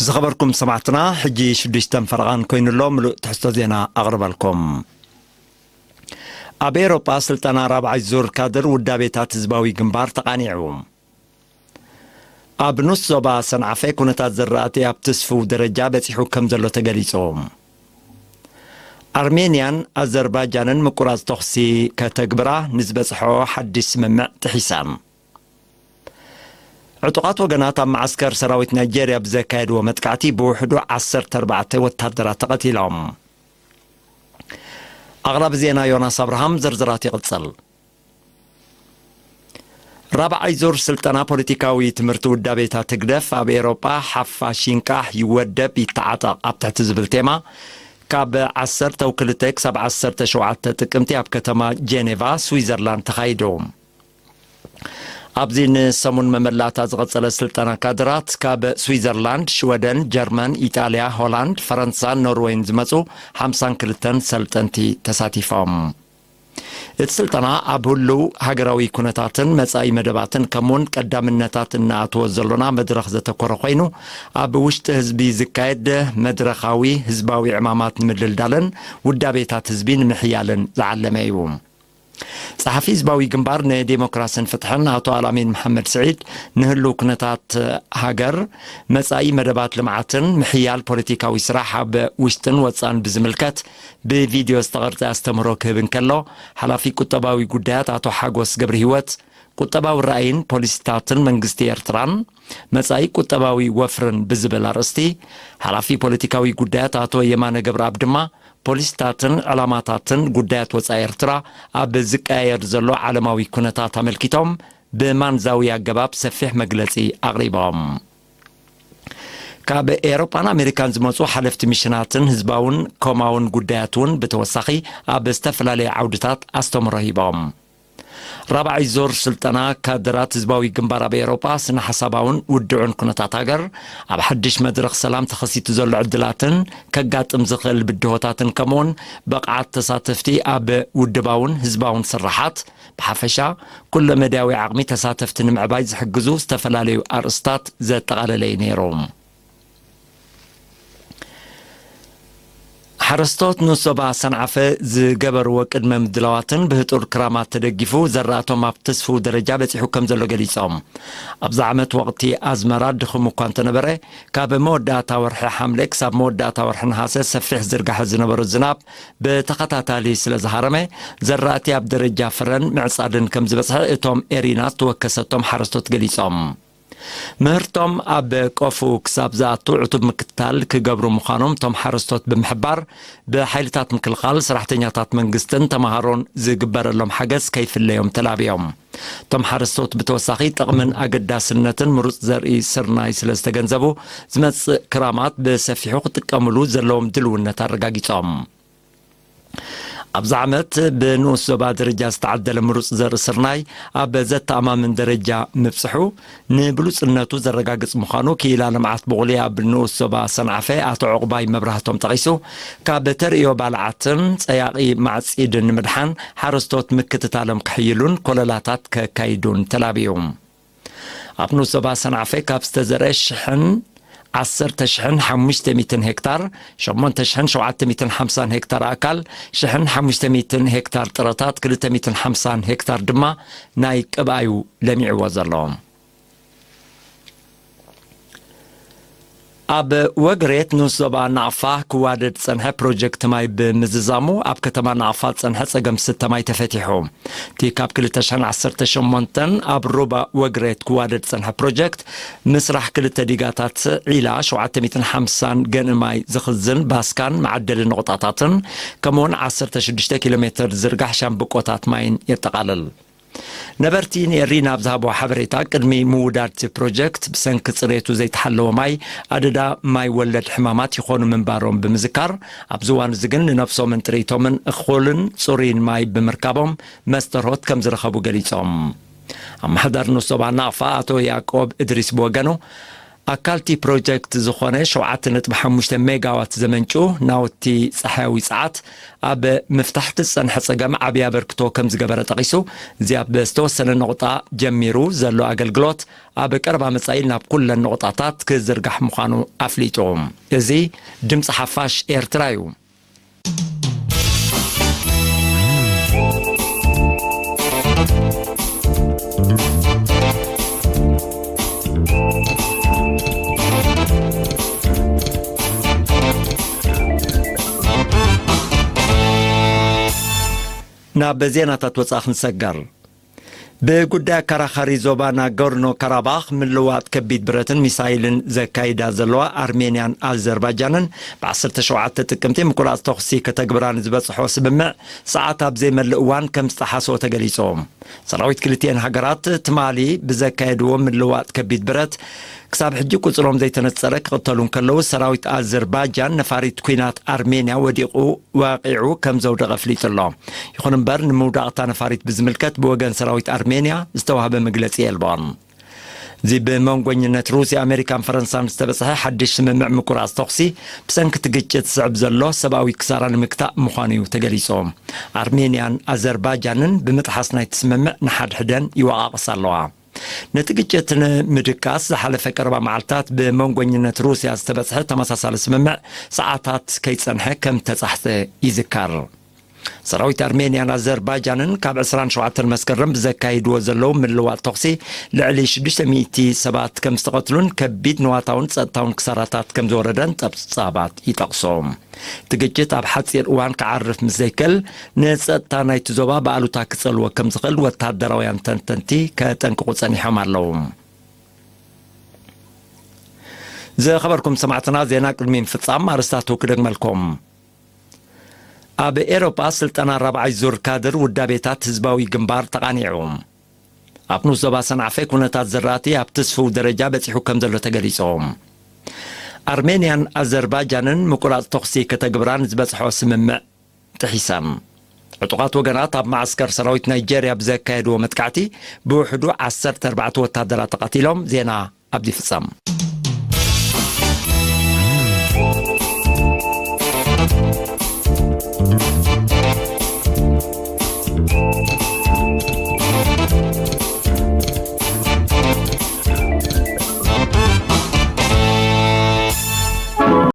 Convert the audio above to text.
ዝኸበርኩም ሰማዕትና፣ ሕጂ ሽዱሽተን ፈረቓን ኮይኑሎ፣ ምሉእ ትሕዝቶ ዜና ኣቕርበልኩም። ኣብ ኤውሮጳ ስልጠና ራብዓይ ዙር ካድር ውዳቤታት ህዝባዊ ግንባር ተቓኒዑ። ኣብ ንስ ዞባ ሰንዓፈ ኩነታት ዝራእቲ ኣብ ትስፉው ደረጃ በጺሑ ከም ዘሎ ተገሊጹ። ኣርሜንያን ኣዘርባይጃንን ምቁራጽ ተኹሲ ከተግብራ ንዝበጽሖ ሓድሽ ስምምዕ ጥሒሰን። ዕጡቓት ወገናት ኣብ መዓስከር ሰራዊት ናይጄርያ ብዘካየድዎ መጥቃዕቲ ብውሕዱ ዓሰርተ ኣርባዕተ ወታደራት ተቐቲሎም። ኣቕራቢ ዜና ዮናስ ኣብርሃም፣ ዝርዝራት ይቕጽል። ራብዓይ ዙር ስልጠና ፖለቲካዊ ትምህርቲ ውዳቤታት ህግደፍ ኣብ ኤውሮጳ ሓፋሽ ይንቃሕ፣ ይወደብ፣ ይተዓጠቕ ኣብ ትሕቲ ዝብል ቴማ ካብ ዓሰርተ ክልተ ክሳብ ዓሰርተ ሸውዓተ ጥቅምቲ ኣብ ከተማ ጄኔቫ ስዊዘርላንድ ተኻይዱ። ኣብዚ ንሰሙን መመላእታ ዝቐጸለ ስልጠና ካድራት ካብ ስዊዘርላንድ፣ ሽወደን፣ ጀርመን፣ ኢጣልያ፣ ሆላንድ፣ ፈረንሳን ኖርወይን ዝመጹ ሓምሳን ክልተን ሰልጠንቲ ተሳቲፎም። እቲ ስልጠና ኣብ ህሉው ሃገራዊ ኩነታትን መጻኢ መደባትን ከምኡውን ቀዳምነታት እናኣተወ ዘሎና መድረኽ ዘተኮረ ኮይኑ፣ ኣብ ውሽጢ ህዝቢ ዝካየድ መድረኻዊ ህዝባዊ ዕማማት ንምድልዳልን ውዳቤታት ህዝቢ ንምሕያልን ዝዓለመ እዩ። ጸሓፊ ህዝባዊ ግንባር ንዴሞክራስን ፍትሕን ኣቶ ኣልኣሚን መሓመድ ስዒድ፣ ንህሉው ኩነታት ሃገር፣ መጻኢ መደባት ልምዓትን ምሕያል ፖለቲካዊ ስራሕ ኣብ ውሽጥን ወጻን ብዝምልከት ብቪድዮ ዝተቐርጸ ኣስተምህሮ ክህብ እንከሎ፣ ሓላፊ ቁጠባዊ ጉዳያት ኣቶ ሓጎስ ገብረ ህይወት፣ ቁጠባዊ ራእይን ፖሊሲታትን መንግስቲ ኤርትራን መጻኢ ቁጠባዊ ወፍርን ብዝብል ኣርእስቲ፣ ሓላፊ ፖለቲካዊ ጉዳያት ኣቶ የማነ ገብረኣብ ድማ፣ ፖሊሲታትን ዕላማታትን ጉዳያት ወጻኢ ኤርትራ ኣብ ዝቀያየር ዘሎ ዓለማዊ ኩነታት ኣመልኪቶም ብማንዛዊ ኣገባብ ሰፊሕ መግለጺ ኣቕሪቦም። ካብ ኤውሮጳን ኣሜሪካን ዝመጹ ሓለፍቲ ሚሽናትን ህዝባውን ኮማውን ጉዳያት እውን ብተወሳኺ ኣብ ዝተፈላለየ ዓውድታት ኣስተምህሮ ሂቦም። ራብዓይ ዙር ስልጠና ካድራት ህዝባዊ ግንባር ኣብ ኤውሮጳ ስነ ሓሳባውን ውድዑን ኩነታት ሃገር፣ ኣብ ሓድሽ መድረኽ ሰላም ተኸሲቱ ዘሎ ዕድላትን ከጋጥም ዝኽእል ብድሆታትን ከምኡውን ብቕዓት ተሳተፍቲ ኣብ ውድባውን ህዝባውን ስራሓት ብሓፈሻ ኩለ መዳያዊ ዓቕሚ ተሳተፍቲ ንምዕባይ ዝሕግዙ ዝተፈላለዩ ኣርእስታት ዘጠቓለለ እዩ ነይሩ። ሓረስቶት ንሶባ ሰንዓፈ ዝገበርዎ ቅድመ ምድላዋትን ብህጡር ክራማት ተደጊፉ ዘራእቶም ኣብ ትስፉው ደረጃ በጺሑ ከም ዘሎ ገሊጾም። ኣብዚ ዓመት ወቕቲ ኣዝመራ ድኹም እኳ እንተነበረ፣ ካብ መወዳእታ ወርሒ ሓምለ ክሳብ መወዳእታ ወርሒ ነሃሰ ሰፊሕ ዝርጋሐ ዝነበሮ ዝናብ ብተኸታታሊ ስለ ዝሃረመ፣ ዘራእቲ ኣብ ደረጃ ፍረን ምዕጻድን ከም ዝበጽሐ እቶም ኤሪና ዝተወከሰቶም ሓረስቶት ገሊጾም። ምህርቶም ኣብ ቆፉ ክሳብ ዝኣቱ ዕቱብ ምክትታል ክገብሩ ምዃኖም እቶም ሓረስቶት ብምሕባር፣ ብሓይልታት ምክልኻል፣ ሰራሕተኛታት መንግስትን ተምሃሮን ዝግበረሎም ሓገዝ ከይፍለዮም ተላብዮም። እቶም ሓረስቶት ብተወሳኺ ጥቕምን ኣገዳስነትን ምሩፅ ዘርኢ ስርናይ ስለ ዝተገንዘቡ፣ ዝመፅእ ክራማት ብሰፊሑ ክጥቀምሉ ዘለዎም ድልውነት ኣረጋጊፆም። ኣብዚ ዓመት ብንኡስ ዞባ ደረጃ ዝተዓደለ ምሩፅ ዘርኢ ስርናይ ኣብ ዘተኣማምን ደረጃ ምብፅሑ ንብሉፅነቱ ዘረጋግፅ ምዃኑ ክኢላ ልምዓት ብቑሊ ኣብ ንኡስ ዞባ ሰንዓፈ ኣቶ ዕቑባይ መብራህቶም ጠቒሱ፣ ካብ ተርእዮ ባልዓትን ጸያቒ ማዕጺድን ንምድሓን ሓረስቶት ምክትታሎም ከሕይሉን ኮለላታት ከካይዱን ተላብዩ። ኣብ ንኡስ ዞባ ሰንዓፈ ካብ ዝተዘርአ ሽሕን ዓሰርተ ሽሕን ሓሙሽተ ሚእትን ሄክታር፣ ሸሞንተ ሽሕን ሸውዓተ ሚእትን ሓምሳን ሄክታር ኣእካል፣ ሽሕን ሓሙሽተ ሚእትን ሄክታር ጥረታት፣ ክልተ ሚእትን ሓምሳን ሄክታር ድማ ናይ ቅብኣዩ ለሚዕዎ ዘሎ። ኣብ ወግሬት ንኡስ ዞባ ናቕፋ ክዋደድ ዝጸንሐ ፕሮጀክት ማይ ብምዝዛሙ፣ ኣብ ከተማ ናቕፋ ዝጸንሐ ጸገም ስተ ማይ ተፈቲሑ። እቲ ካብ ክልተ ሽሕን ዓሰርተ ሸሞንተን ኣብ ሩባ ወግሬት ክዋደድ ዝጸንሐ ፕሮጀክት፣ ምስራሕ ክልተ ዲጋታት ዒላ፣ ሸውዓተ ሚእትን ሓምሳን ገንኢ ማይ ዝኽዝን ባስካን መዓደሊ ነቑጣታትን፣ ከምኡውን ዓሰርተ ሽዱሽተ ኪሎ ሜትር ዝርጋሕ ሻምብቆታት ማይን የጠቓልል። ነበርቲ ንኤሪና ኣብ ዝሃብዎ ሓበሬታ፣ ቅድሚ ምውዳድ እቲ ፕሮጀክት ብሰንኪ ጽሬቱ ዘይተሓለወ ማይ ኣደዳ ማይ ወለድ ሕማማት ይኾኑ ምንባሮም ብምዝካር፣ ኣብዚ እዋን እዚ ግን ንነብሶምን ጥሪቶምን እኹልን ጽሩይን ማይ ብምርካቦም መስተርሆት ከም ዝረኸቡ ገሊጾም። ኣመሓዳሪ ንኡስ ዞባ ናቕፋ ኣቶ ያዕቆብ እድሪስ ብወገኑ፣ ኣካልቲ ፕሮጀክት ዝኾነ ሸውዓተ ነጥቢ ሓሙሽተ ሜጋዋት ዘመንጩ ናውቲ ጸሓያዊ ጸዓት ኣብ ምፍታሕቲ ዝጸንሐ ጸገም ዓብዪ ኣበርክቶ ከም ዝገበረ ጠቒሱ፣ እዚ ኣብ ዝተወሰነ ነቑጣ ጀሚሩ ዘሎ ኣገልግሎት ኣብ ቀረባ መጻኢ ናብ ኩለን ነቑጣታት ክዝርጋሕ ምዃኑ ኣፍሊጡ። እዚ ድምጺ ሓፋሽ ኤርትራ እዩ። ናብ ዜናታት ወጻኢ ክንሰገር። ብጉዳይ ኣከራኻሪ ዞባ ናጎርኖ ካራባኽ ምልዋጥ ከቢድ ብረትን ሚሳይልን ዘካይዳ ዘለዋ ኣርሜንያን ኣዘርባጃንን ብዓሰርተ ሸውዓተ ጥቅምቲ ምቁራጽ ተኹሲ ከተግብራ ንዝበጽሖ ስምምዕ ሰዓት ኣብ ዘይመልእ እዋን ከም ዝጠሓሶ ተገሊጹ። ሰራዊት ክልቲኤን ሃገራት ትማሊ ብዘካየድዎ ምልዋጥ ከቢድ ብረት ክሳብ ሕጂ ቁጽሮም ዘይተነጸረ ክቕተሉ እንከለዉ፣ ሰራዊት ኣዘርባጃን ነፋሪት ኲናት ኣርሜንያ ወዲቑ፣ ወቒዑ ከም ዘውደቐ ኣፍሊጡ ኣሎ። ይኹን እምበር፣ ንምውዳቕታ ነፋሪት ብዝምልከት ብወገን ሰራዊት ኣርሜንያ ዝተዋህበ መግለጺ የልቦን። እዚ ብመንጎኝነት ሩስያ፣ ኣሜሪካን ፈረንሳን ዝተበጽሐ ሓድሽ ስምምዕ ምቁራጽ ተኹሲ፣ ብሰንኪ እቲ ግጭት ዝስዕብ ዘሎ ሰብኣዊ ክሳራ ንምግታእ ምዃኑ እዩ ተገሊጹ። ኣርሜንያን ኣዘርባጃንን ብምጥሓስ ናይቲ ስምምዕ ንሓድሕደን ይወቓቐሳ ኣለዋ። ነቲ ግጭት ንምድቃስ ዝሓለፈ ቀረባ መዓልታት ብመንጎኝነት ሩስያ ዝተበጽሐ ተመሳሳሊ ስምምዕ ሰዓታት ከይጸንሐ ከም ተጻሕተ ይዝከር። ሰራዊት ኣርሜንያን ኣዘርባጃንን ካብ ዕስራን ሸውዓተን መስከረም ብዘካይድዎ ዘለዉ ምልዋጥ ተኹሲ ልዕሊ ሽዱሽተ ሚእቲ ሰባት ከም ዝተቐትሉን ከቢድ ንዋታውን ጸጥታውን ክሳራታት ከም ዝወረደን ጸብጻባት ይጠቕሱ። እቲ ግጭት ኣብ ሓጺር እዋን ክዓርፍ ምስ ዘይክእል፣ ንጸጥታ ናይቲ ዞባ ብኣሉታ ክጸልዎ ከም ዝኽእል ወተሃደራውያን ተንተንቲ ከጠንቅቑ ጸኒሖም ኣለዉ። ዝኸበርኩም ሰማዕትና፣ ዜና ቅድሚ ምፍጻም ኣርእስታቱ ክደግመልኩም። ኣብ ኤሮጳ ስልጠና ራብዓይ ዙር ካድር ውዳቤታት ህዝባዊ ግንባር ተቓኒዑ። ኣብ ንኡስ ዞባ ሰንዓፈ ኩነታት ዝራእቲ ኣብ ትስፉው ደረጃ በጺሑ ከም ዘሎ ተገሊጹ። ኣርሜንያን ኣዘርባጃንን ምቁራጽ ተኹሲ ከተግብራ ንዝበጽሖ ስምምዕ ጥሒሰን። ዕጡቓት ወገናት ኣብ መዓስከር ሰራዊት ናይጄርያ ብዘካየድዎ መጥቃዕቲ ብውሕዱ ዓሰርተ ኣርባዕተ ወታደራት ተቐቲሎም። ዜና ኣብዚ ይፍጸም።